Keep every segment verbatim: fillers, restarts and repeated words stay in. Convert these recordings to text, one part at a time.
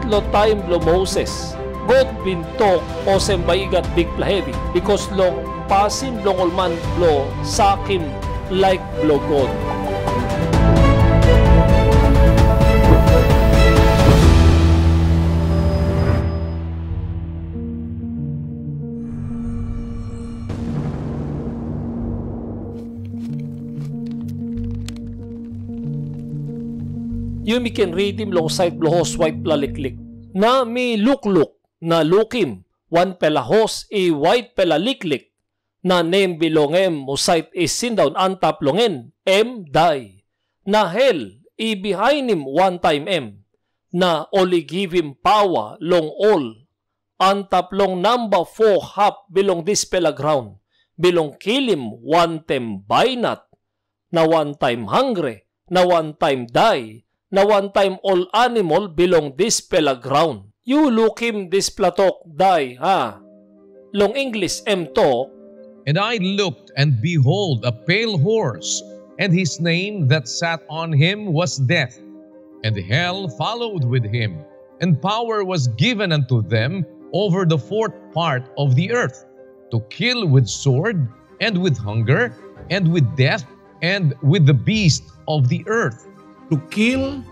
Long taim bilong Moses, God bin tok olsem bai i gat bikpela hevi, bikas long pasin bilong ol man bilong sakim laik bilong God. Yumi ken ritim long sait bilong hos waitpela liklik. Na mi lukluk, na lukim, wanpela hos i waitpela liklik, na nem bilong em husat i sindaun antap long en, em Dai. Na hel i bihainim wantaim em, na ol i givim paua long ol antap long namba fo hap bilong dispela graun, bilong kilim wantaim bainat, na wantaim hangre, na wantaim dai, na wantaim ol animal bilong dispela graun. Yu lukim dispela tok dai, a? Long Inglis em tok, And I looked, and behold, a pale horse, and his name that sat on him was Death, and hell followed with him, and power was given unto them over the fourth part of the earth, to kill with sword, and with hunger, and with death, and with the beast of the earth. To kill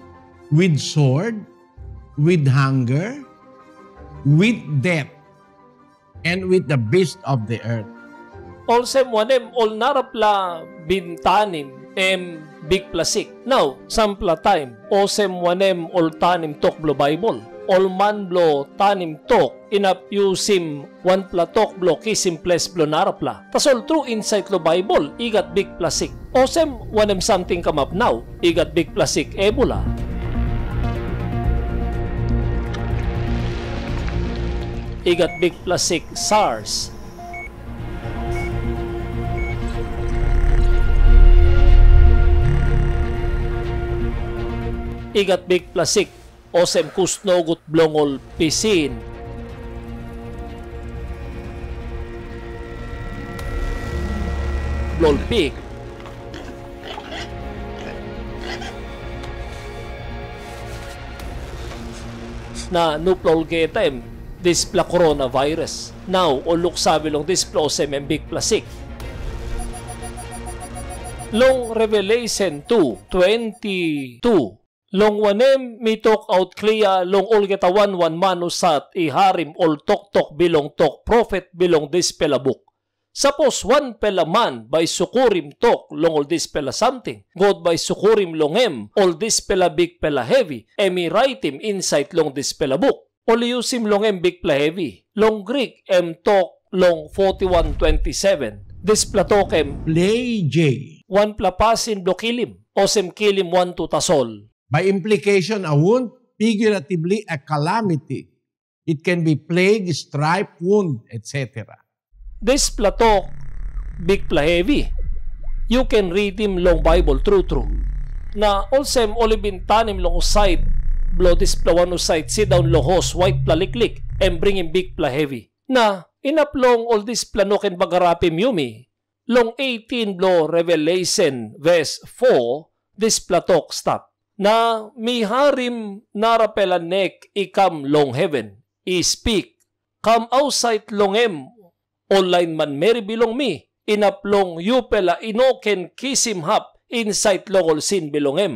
with sword, with hunger, with death, and with the beast of the earth. Olsem wanem ol narapela bin tanim em bikpela sik? Nau, sampela taim, olsem wanem ol tanim tok bilong Baibel, ol man bilong tanim tok inap yusim wanpela tok bilong kisim ples bilong narapela. Tasol tru insait long Baibel i gat bikpela sik. Olsem wanem samting kamap nau, i gat bikpela sik Ebola, i gat bikpela sik SARS, i gat bikpela sik olsem kus nogut bilong ol pisin, bilong ol pik. Na nupela olgeta em dispela coronavirus. Nau ol luksave long dispela olsem em bikpela sik. Long Revelation tu twenti tu, long wanem mi tokaut klia long olgeta wan wan man husat i harim ol toktok bilong tok profet bilong dispela buk. Sapos wanpela man bai i sukurim tok long ol dispela samting, God bai i sukurim long em ol dispela bikpela hevi em i raitim insait long dispela buk. Ol i yusim long em bikpela hevi. Long Grik em tok long forty-one twenty-seven. Dispela tok em Plei J. Wanpela pasin bilong kilim, olsem kilim wantu tasol. By implication, a wound, figuratively a calamity. It can be plague, stripe, wound, et cetera. Dispela tok bikpela hevi, yu ken ritim long Baibel tru tru. Na olsem ol i bin tanim long sait bilong dispela wan husat sindaun long hos waitpela liklik, em bringim bikpela hevi. Na inap long ol dispela no ken bagarapim yumi, long eighteen bilong Revelation ves foa dispela tok stap. Na mi harim narapela nek i kam long heven, i spik, kam ausait long em ol lain manmeri bilong mi, inap long yupela i no ken kisim hap insait long ol sin bilong em,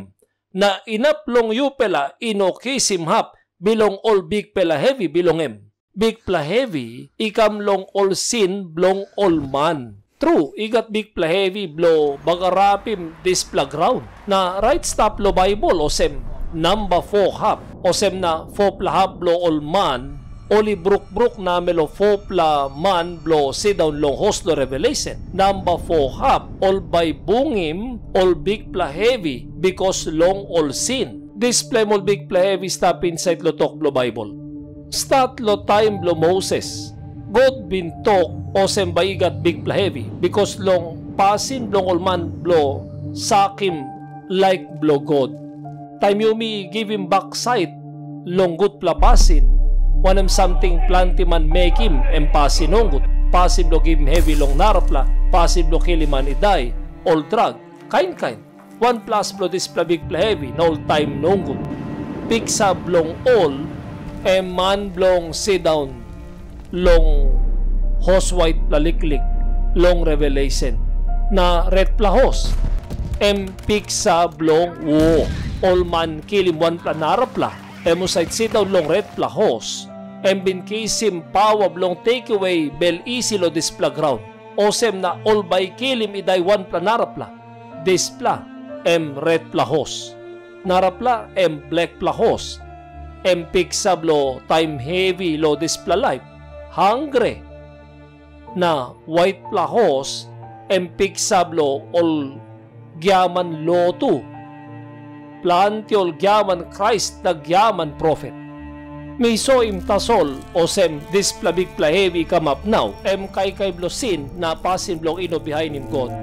na inap long yupela i no kisim hap bilong ol bikpela hevi bilong em. Bikpela hevi i kam long ol sin bilong ol man. Tru, i gat bikpela hevi bilong bagarapim dispela graun. Na rait stap long Baibel olsem, namba fo hap, olsem na fopela hap bilong ol man, ol i brukbruk namel long fopela man bilong sindaun long hos long Revelation. Namba fo hap, ol bai bungim ol bikpela hevi bikas long ol sin. Dispela em ol bikpela hevi i stap insait long tok bilong Baibel. Stat long taim bilong Moses, God bin tok olsem bai i gat bikpela hevi, bikas long pasin bilong ol man bilong sakim laik bilong God. Taim yumi givim baksait long gutpela pasin, wanem samting planti man mekim em pasin nogut, pasin bilong givim hevi long narapela, pasin bilong kilim man i dai, ol drak, kain kain. Wanpela as bilong dispela bikpela hevi na ol taim nogut, piksa bilong ol Em man bilong sindaun long hos waitpela liklik long Revelation. Na retpela hos, em piksa bilong wo. Ol man kilim wanpela narapela, em husat sindaun long retpela hos, em bin kisim paua bilong tekewe bel isi long dispela graun. Olsem na ol bai i kilim i dai wanpela narapela. Dispela em retpela hos. Narapela em blekpela hos. Em piksa bilong taim hevi long dispela laip, hangre. Na waitpela hos em piksa bilong ol giaman lo tu. Planti ol giaman Krais na giaman profet. Mi soim tasol olsem dispela bikpela hevi i kamap nau, em kaikai bilong sin na pasin bilong i no bihainim God.